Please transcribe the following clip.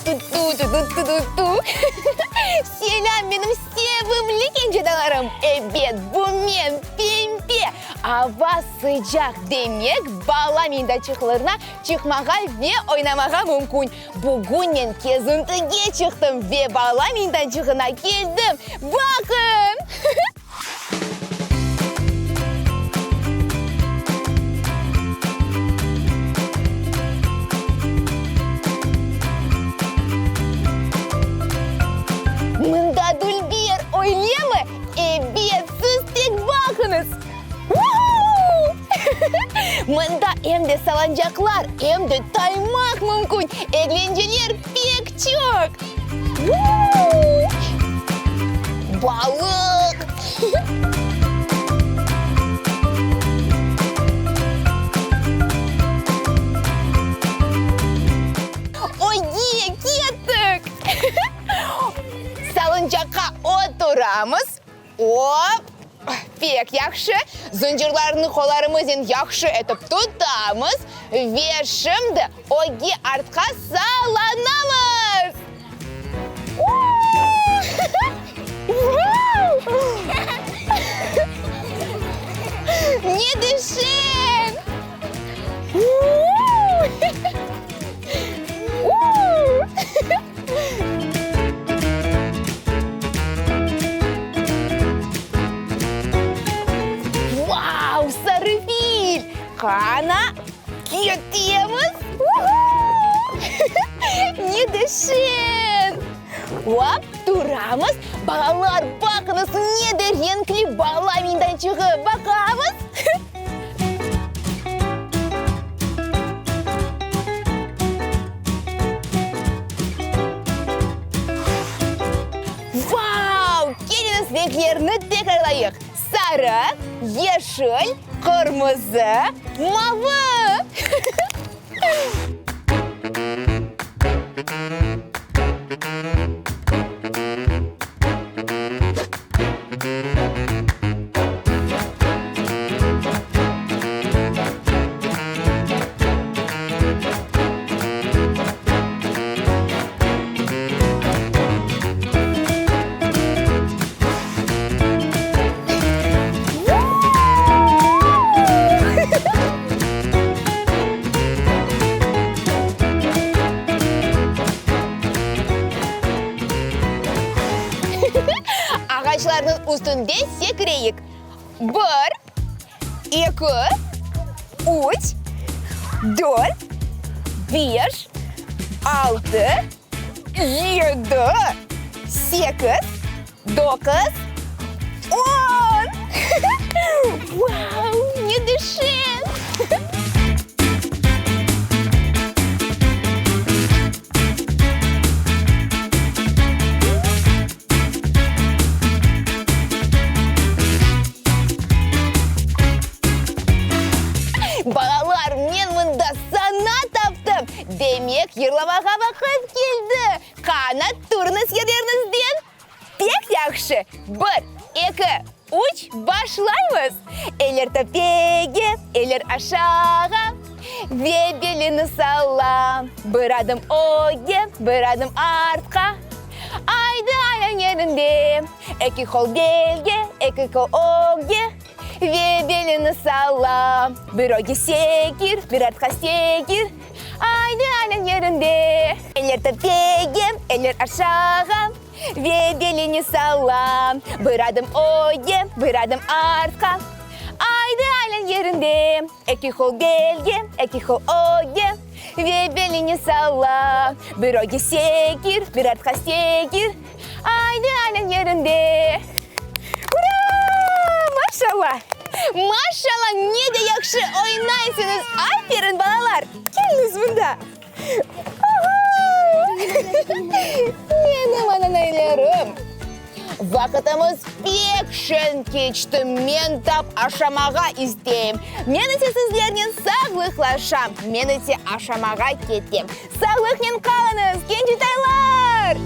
Tu-tu-tu-tu-tu-tu-tu. Selâm, menim sevimli kencedalarım! Ebet, bu men, Pempe! Ava sıcaq, demek, bala meydançıqlarına çıqmağa ve oynamağa mümkün. Bugün men kezintige çıqtım ve bala meydançığına keldim. Baqıñ! Mında dülber, öylemi? Ebet, siz tek baqıñız! Vuhu! Mında em de salancaqlar, em de taymaq mümkün, eglenceler pek çoq! Vuhu! Balıq! Öge kettik! Salıncaqqa oturamız. Op! Pek yahşı! Zıncırlarnı qollarımıznen yahşı etip tutamız ve şimdi ögge artqa sallanamız! Ne de şeñ! Vau, sarı fil! Qana, ketemiz! Ne de şeñ! Hop, turamız! Balalar, baqıñız, ne de renkli bala meydançığı! Baqamız! Vau! Keliñiz, renklerni tekrarlayıq, sarı, yeşil, qırmızı, mavı! Ağaçlarnıñ üstünde sekireyik. Bir, eki, üç, dört, beş, altı, yedi, sekiz, doquz, on! Vau, ne de şeñ! Balalar, men mında sana taptım! Demek, yırlamağa vaqıt keldi! Qana, turıñız yerleriñizden! Pek yahşı! Bir, eki, üç, başlaymız! Eller töpege, eller aşağa ve belini salla. Bir adım ögge, bir adım artqa. Aydı, aylan yerinde. Eki qol belge, eki qol ögge ve belini salla. Bir ögge sekir, bir artqa sekir. Aydı, aylan yerinde. Eller töpege, eller aşağa ve belini salla. Bir adım ögge, bir adım artqa. Aydı, aylan yerinde. Eki qol belge, eki qol ögge ve belini salla. Bir ögge sekir, bir artqa sekir. Aydı, aylan yerinde. Ura! Maşallah! Maşallah, ne de yahşı oynaysıñız! Aferin, balalar! Keliñiz mında! Menim ananaylarım! Vaqıtımız pek şeñ keçti, men tap aşamağa isteyim. Men ise sizlernen sağlıqlaşam, men ise aşamağa ketem. Sağlıqnen qalıñız, kencitaylar!